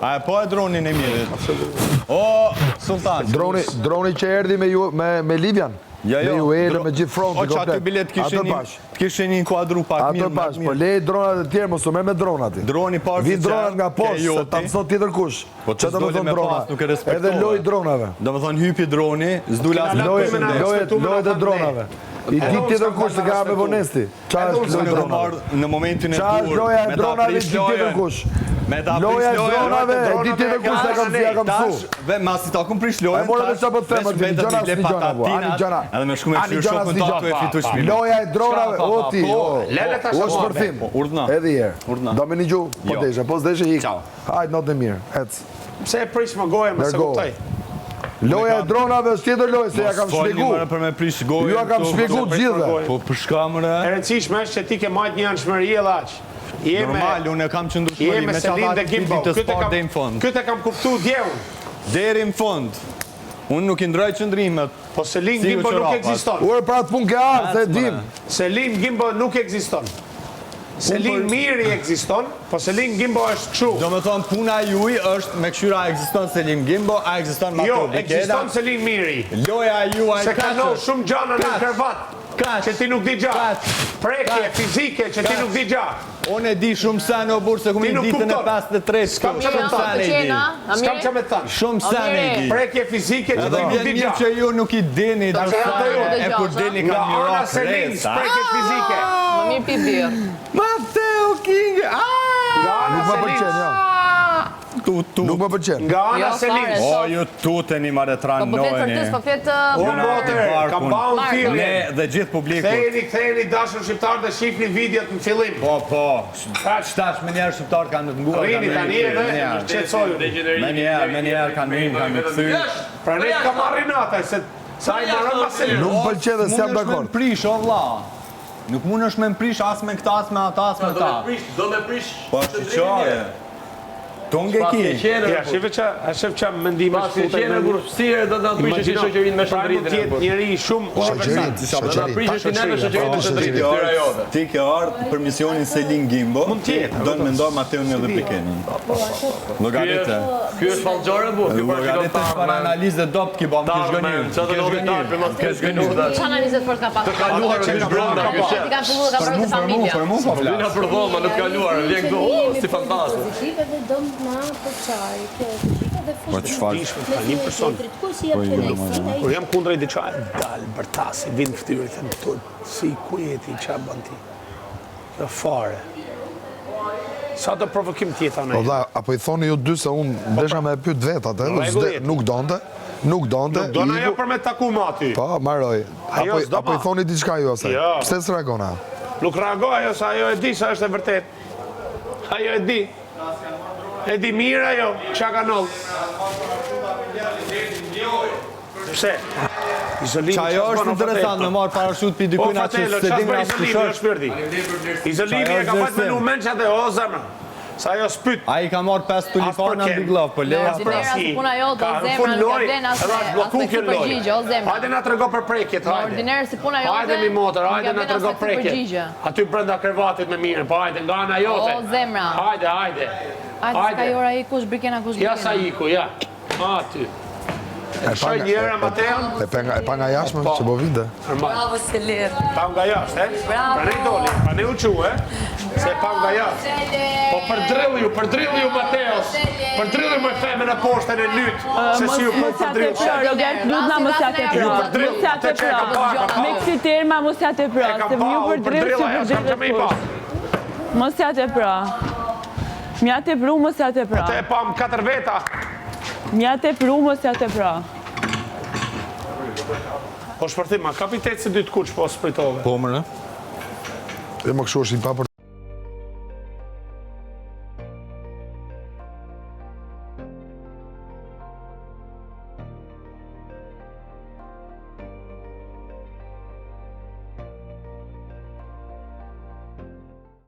A e pa e dronin e Mirit? O, Sultan. Droni, droni që erdhi me ju me me Livian. Jo, jo. Me Juelën, me gjithë frontin O, që aty bile të kishin një, të kishin inkuadru pak mirë. Atë pash, po le dronat e tjerë, mos u merr me dronat. Droni parë Vijnë dronat nga poshtë, se ta mëson tjetër kush. Po të s'dole me pas, nuk e respektove. Edhe lojë dronave. Domethënë hypi droni, s'dule as me përshëndet. Lojët e dronave. I di tjetër kush se ka me vonesti. Ça është lojë dronave? Në momentin e duhur. Ça është loja e dronave, i di tjetër kush. Loja e dronave, e di tjetër kush se kam si ja kam su. Dhe masi ta kum prish lojën, E more vesh çfarë po të them, Martin, gjëna s'ni gjëna po. Ani gjëna. Edhe me shku me Ani kqyr gjëna shokun s'ni ta tu e gjëna. fitu çmimin. Loja e dronave, o ti, Po, o. Lele tash O apo. shpërthim. Po, urdhna. Edhe një herë. Urdhna. Do me një gjuhë, po Jo. deshe, po s'deshe ik. Ciao. Hajt natën e mirë, ec. Pse e prish më gojën, më se Largohu. kuptoj. Loja e dronave është tjetër lojë, se ja kam Mos folni shpjegu. more për me prish gojën. Ju ja kam këtu. shpjegu të gjithëve. Po për shka more? E rëndësishme është që ti ke majt njëanshmëri edhe aq. Je me Normal, unë e kam je qëndrueshmëri me me Selin çfarë dhe Gimbo. të Këtë parë kam deri në fund. Këtë kam kuptu dje unë. Deri në fund. Unë nuk i ndroj qëndrimet. Po Selin Si ju Gimbo nuk çorapat. ekziston. Ore pra atë punë ke ardhë, se e Ec, dim. more. Selin Gimbo nuk ekziston. Selin Miri ekziston, po Selin Gimbo është kështu. Do me thonë, puna juj është me kqyra a ekziston Selim Gimbo, a ekziston Mateo Jo, Bikela. ekziston Selin Miri. Loja juaj Se ka kaq ndodhur është. shumë gjana në Kaq. krevat. Kaq. Që ti nuk di gja. Kaq. Prekje Kaq. fizike që ti Kaq. nuk di gja. Unë e di shumë sene o burrë se kum Ti i nuk ditën e kupton. 53 S'kam këtu, çfarë shumë me thënë. sene i di. S'kam çfarë me thënë. Shumë sene i di. Prekje fizike që Edhe ti nuk vjen di mirë gja. që ju nuk i dini do Ta garantoj sene, unë. e kur dini Nga kam një ana rock Selin, resa. prekje fizike. Më mirë pi birrë. Mateo King, Nga ana Nuk më Selin. pëlqen, jo. Tu, tu. Nuk më pëlqen. Nga ana Jo, Selin. fare. O, ju tuteni mare Po po flet për tranojeni. ty, s'po flet O për... motër, kam ba unë Mark. thirrje. Ne dhe gjithë publikut. Ktheheni, ktheheni dashur shqiptar dhe shihni videot në fillim. Po, po. Tash me njerë shqiptarët kanë të nguar. Rrini kanë tani me edhe menjëherë. qetësojuni. Me njëherë, me njëherë kanë hyrë, kanë me kthy. Pra ne ka marrë nata se sa i maron ma Selin. Nuk më pëlqen dhe s'jam Mundesh me dakord. më prish, o vlla. Nuk mundesh me më prish as me këta, as me ata, as me Do ta. me prish, do me prish. Po, shiqoje. Tongë e Pas ki. ke qenë, Ja, shife që, a shef që mendime pas ke qenë kur si herë do të na prishësh ti shoqërinë me Pra mund shëndritin. të jetë njeri shumë Shoqërinë, Do na shoqërinë. prishësh ti neve shoqërinë me Po, shëndritin, fytyra jote. Ti ke ardhë për misionin Selin Gimbo. Mund të jetë, Do të mendoj Mateun edhe Bikenin. Llogaritë. Ky është fallxhore bu, ky parashikon Llogaritë të për ardhmen. analizë dopt ki bëm, kish Ardhmen, gënjy. çfarë do Kish ndodhi gënjy. të ardhmen mas Kish 5 gënjy. minuta. Qa analizë të fort ka pas? Të kaluarën Që është ka brenda bërë, ky ka shef. Ti kanë filluar ka Për bërë mu, të për mu, familja. për mu po Vina flas. për dhoma në të kaluarën, vjen këtu, oh, si fantast. Pozitive dhe do na përçaj. Kjo është e gjitha dhe Po çfarë? Ka një person. Kush i jep kënaqësinë ai Kur jam kundra i diçka, dal bërtasi, vin në fytyrë, them turp. Si ku je ti, çfarë bën ti? Jo fare. Sa do provokim të jetë Po anë. vlla, apo i thoni ju dy se unë desha me e pyet vet atë, Në rregull s'de- jeti. nuk donte, nuk donte. Nuk don ajo iku- për me taku ma aty. Po, maroj. Ajo Apo s'do apo i ma. thoni diçka ju asaj? Jo. Pse s'reagon ajo? Nuk reagoi ajo se ajo e di se është e vërtet. Ajo e di. E di mirë ajo, çka ka ndodhur. Pse? Izolimi Qa ajo ç'a është s'bën, o interesant fratello? me marrë parashut pi O dikujna që fratello, s'e ç'a din s'bën as izolimi, kush o është. shpirti? Izolimi Qa e ajo ka është fajt me vlerësim. nu menç atë, o zemra. Sa ajo s'pyt. Ai ka marrë 5 As për tulipana ken. në Big Love, po leja As pra. për Ordinera si puna jote, Ka o në zemra, fund nuk ja lojë, vlen as edhe me- është blloku as me kjo këtë lojë. përgjigje, o zemra. Hajde na trego për prekjet, hajde. Ordiner si puna jote. Hajde mi motër, nuk ja hajde na vlen as trego me këtë prekjet. përgjigje. Aty brenda krevatit me mirë, po hajde nga ana jote. O, zemra. Hajde, hajde. Hajde, s'ka jora i kush brikena kush Ja brikena. sa iku, ja. Aty. E pa Shoj nga- njëra e- Mateon. E pa nga e pa nga jashtë Po. që po vinte. Normal. Bravo Selir. Pam nga jashtë, e? Bravo. Pra ne doli, pra ne u qu, e? Se pam nga jashtë. Po përdrill ju, përdrill ju Mateos. Përdrill ju me femën e poshtën e lyt. Se si ju po Mos ja përdrill. tepro, Robert, lutna mos ja tepro. Ju përdrill, Mos ja atë që e kam tepro. pa, e kam pa. Me kësi terma mos ja tepro, E kam se pa, ju u përdrill përdrill si ajo, s'kam që me i përdrill pa. kush. Mos ja tepro. Mja tepru, mos ja tepro. Atë e pam katër veta. Mja tepru, mos ja tepro. Po shpërthim, ma kapitet se dy të kuq po s'pritove. Po mërë. E më kështu është i papër.